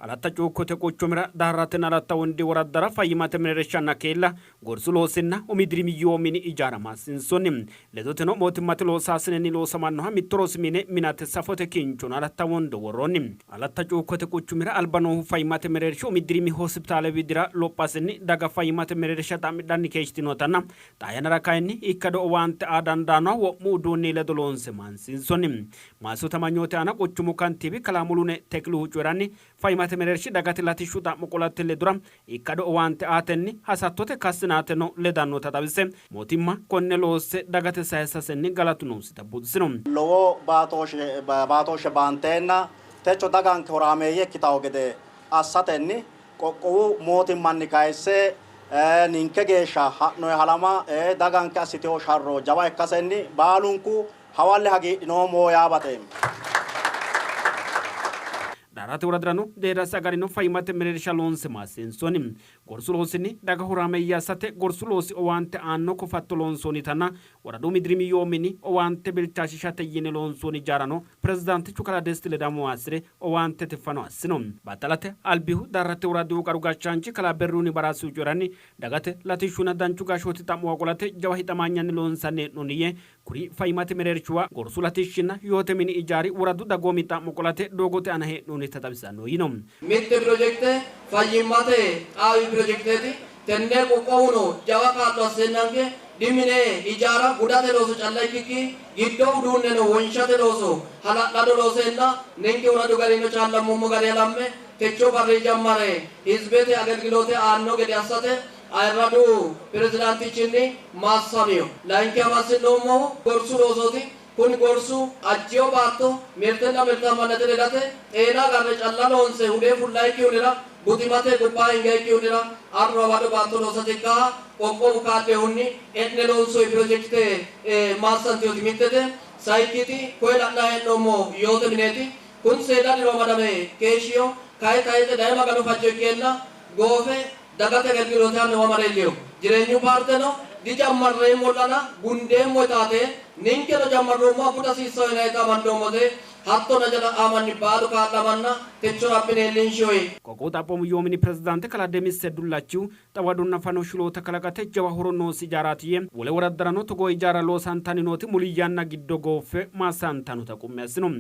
Alatta Cuukkote quchumira Daarratenna Alatta Wondi woraddara fayyimmate mereershanna keella, gorsu loosinna umi dirimi yoo mini ijaara maassiinsoonni. Ledoteno mootimmate loosaasinenni loosamannoha mitto rosi mine minate safote kinchono Alatta Wondo worroonni. Alatta Cuukkote quchumira alba noohu fayyimmate mereershi umi dirimi hospitaale widira lophasinni daga fayyimmate mereersha xa'midhanni keeshshitinotanna xaa yannara kayinni ikkado owaante aa dandaannoha wo'mu uduunni ledo loonse maansiinsoonni. Maassote amanyoote aana quchumu kantiibi kalaa Mulune Tekluhu coyi'ranni, fayyimmate mereershi dagate latishshu xa'mo qolate ledora ikkado owaante aatenni hasattote kassinaateno ledannota xawise, mootimma konne loosse dagate saysasenni galatu noosita buuxisino. Lowo baatooshshe baanteenna techo daganke horaameeyye ikkitanno gede assatenni qoqqowu mootimmanni kayisse ninke geeshsha ha'noyi halama daganke assitino sharro jawa ikkasenni baalunku hawalle hagiidhinoommo yaa baxeemmo. Daarrate woradirano deerrasi agarino fayyimmate mereersha loonse maassiinsoonni. Gorsu loosinni daga horaameeyye assate gorsu loosi owaante aanno kofatto loonsoonnitanna woradu umi dirimi yoo mini owaante bilchaashishate yine loonsoonni ijaarano pirezidaantichu kalaa Desti Ledamo maassi're owaantete fano assino. Battalate albihu Daarrate woradihu qaru gashshaanchi kalaa Berruni Baraasihu coyi'ranni, dagate latishshunna danchu gashshooti xa'muwa qolate jawa hixamaanyanni loonsanni hee'noonni yee, Kuri fayyimmate mereershuwa, gorsu latishshinna yoote mini ijaari woradu dagoomi xa'mo qolate doogote aana hee'noonnita xawisanno yiino. Mitte pirojekte fayyimmate xaawi pirojekteeti. Tenne qoqqowuno jawa kaa'lo asseennanke dimine ijaara gudate looso calla ikkikki giddo uduunneno wonshate looso hala'lado looseenna ninke woradu garino chaallammommo gari halamme techo barri jammare hizibete agelgiloote aanno gede assate Ayirradu pirezidaantichinni maassamino. Layinkiha massi'noommohu gorsu loosooti. Kuni gorsu ajjino baatto mirtenna mirtaammannate ledate xeena agarre calla loonse hude fullayikkihunnira, buximate gobbaa hingayikkihunira arro hawado baatto loosate ikkaha qoqqowu kaa'lehunni e'ne loonsoyi pirojekite maassantinoti mittete. Sayikkiti koye la'nayi hee'noommo yoote mineeti. Kuni seeda diro amadame keeshshino. Kayi tayixe daye Maganu fajjo ikkeenna goofe dagate agelgiloote annuwa mare iillino. Jireenyu paarteno dijammarreemmollana gundeemmo yitaate ninkeno jammarroommoha guda hasiissanno yinannita amandoommote. Hattona jala''aa manni baalu kaa'lamanna techora abbine iillinshoyi. Qoqqowu Xaphoomu Yoo Mini Pirezidaante Kalaa Demisse Dullachihu xawadonna fano shiloota kalaqate jawa horo noosi ijaaraati yee, wole woraddarano togoo ijaarra loosantanni nooti muli yanna giddo gooffe maassantannota qummi assino.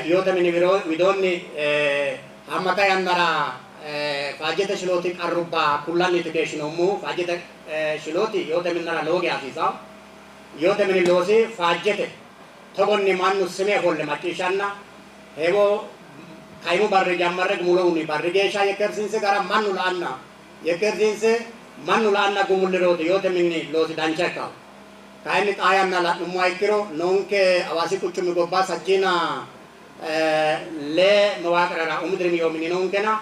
Yoote mini widoonni haammata yannara faajjete shilooti qarrubba kullanniiti keeshshinoommohu. Faajjete shilooti yoote minnara lowo geya hasiisanno. Yoote mini loosi faajjete. Togonni mannu sime ofolle macciishshanna heewo kaimu barri jammarre gumulohunni barri geeshsha yekkeersiinse gara mannu la'anna yekkeersiinse mannu la'anna gumullirooti yoote mini loosi dancha ikkanno. Kayinni xaa yanna la'nummoha ikkiro noonke Hawaasi quchumi gobba sajjiina lee mewaaqirera umi dirimi yoo mini noonkena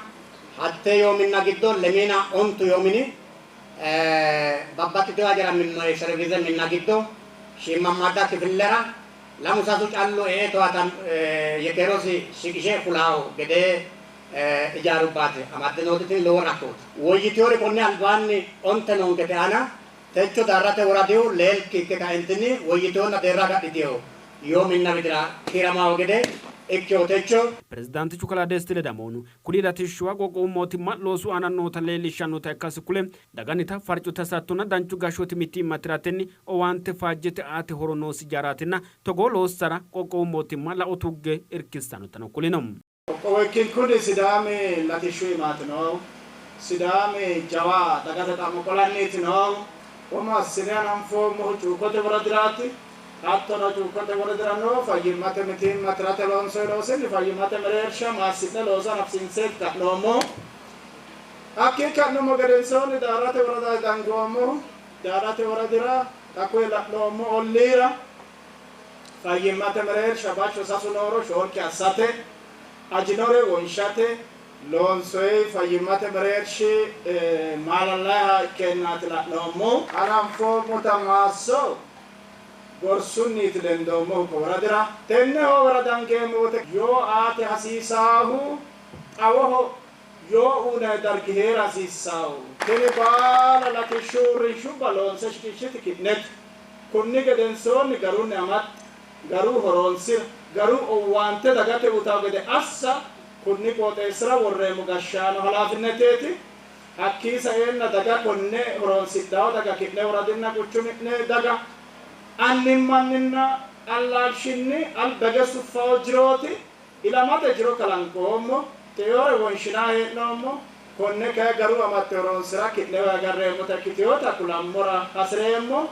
hatte yoo minna giddo lemiina ontu yoo mini babbaxxitino hajara minnoonni servize minna giddo shiimmammaadda kifillara lamu sasu callu e'e towaata yekkeerosi shiqishe fulawo gedee ijaarubbaati amadde nooti tini lowo rakkooti. Woyyitinori konni albaanni onte noonkete aana Techo Daarrate woradihu leelki ikke kaentinni woyyitewonna deerra agadhitewo yoo minna widira kiiramawo gede ikkewo techo. Pirezidaantichu Kalaa Desti Ledamohu, kuni latishshuwa qoqqowu mootimma loosu aana noota leellishshannota ikkasi kule, dagannita farcote hasattonna danchu gashshooti mitiimma tiratenni owaante faajjete aate horo noosi ijaaraatinna togoo loossara qoqqowu mootimma lao tugge irkissannotano kulino. Qoqqowo ikkinkunni Sidaami latishshu iimaati noohu. Sidaami jawa dagate xa'mo qolanniiti noohu. Umo assine hananfoommohu Cuukkote woradiraati. Hattono Cuukkote woradira noo fayyimmate mitiimma tirate loonsoonni loosinni fayyimmate mereersha maassi'ne looso hanafisiinseeti ka'noommohu. Hakkii ka'nummo gedensoonni Daarrate worada dangoommohu. Daarrate woradira xa koye la'noommo olliira Fayyimmate mereersha bashsho sasu nooro shoolki assate, ajinore wonshate loonsoyi fayyimmate mereershi maalallayha ikkeennaati la'noommohu. Hananfoommota maasso gorsunniiti lendoommohu ko woradira. Tenne hoowera dangeemmo wote yoo aate hasiisaahu xawoho yoo uynanni dargi hee'ra hasiissanno. Tini baala latishshu uurrinshubba loonse shiqishshiti ki'nete. Kunni gedensoonni garunni amaxxa, garu horoonsi'ra, garu owaante dagate uytanno gede assa Kunni qooxeessira worreemmo gashshaano halaafinneteeti. Hakkii saeenna daga konne horonsidhawo daga ki'ne woradinna quchumi'ne daga annimmanninna allaalshinni albage suffawo jirooti. Ilamate jiro kalanqoommo, xeore wonshinaa hee'noommo. Konne kayi garu amatte horonsira ki'newa agarreemmota ikkiteyoota kulammora hasireemmo.